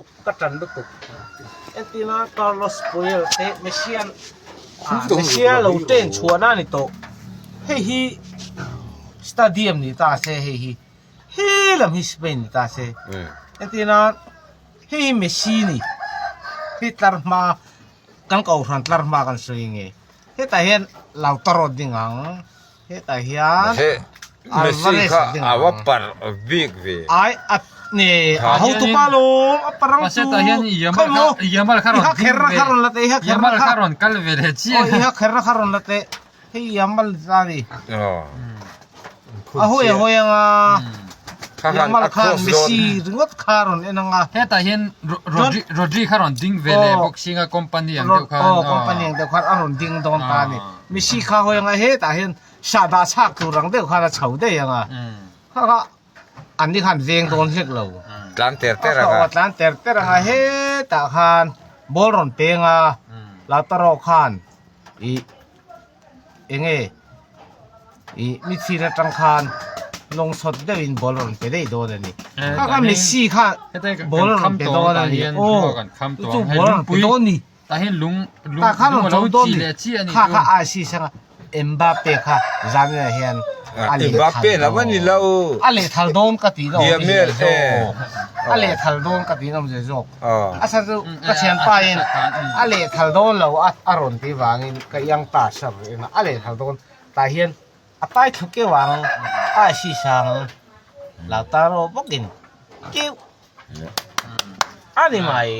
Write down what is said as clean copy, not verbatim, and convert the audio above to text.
lutuk ka ṭan lutuk entirna Carlos Puyol te Messi an Messi a lo train chhuahna a ni tawh hei hi stadium ni ta se hei hi he lam hi Spain ni ta se entirna hei hi Messi a ni hei tlar hma kan kohhran tlar hma kan sawi nge hetah hian Lautaro ding ang. Hetah hian Messi kha a va parh bik ve. Ai a ne a hotupa lawm a parh ang chu. Khawi maw i ha kher a kha rawn la teh i ha kher a kha rawn kal ve leh chiah. I ha kher a kha rawn la teh hei Yamal ta ni. A hawi a hawi anga Yamal khan Messi ringawt kha rawn en anga. Hetah hian Rodri kha rawn ding ve leh bawk singa company ang deuh khan. Aw company ang deuh khan a rawn ding dawn ta a ni. Mihring kha hawi anga hetah hian sah dah chhak tur ang deuh khan a chho daih ang a, kha kha an ni khan veng dawn hlek lo. Tlan ter ter ang a. Tlan ter ter ang a hetah khan ball rawn peng a, Lautaro khan ih eng nge ih midfield atang khan lawng sawt deuhin ball rawn pe daih dawn a ni. Kha kha Messi kha ball rawn pe dawn a ni. Aw chu ball rawn pe dawn a ni. Tah hian lung lung Tah khan lung rawn a lo chho dawn chi ni. leh chi a nih Kha chu. kha a si sanga Mbappe kha zanah hian a leh Mbappe thal lam a ni dawn. lo. A leh thal dawn ka tih na awm Diamel zia e. zawk. A leh thal dawn ka tih na awm zia zawk. Aw. A chhan chu ka thianpa in a leh thal dawn lo a a rawn tih vangin ka iang ta sar rih a, a leh thal dawn tah hian a tai thlu keuh ang a si sang Lautaro bawkin keuh a ni mai.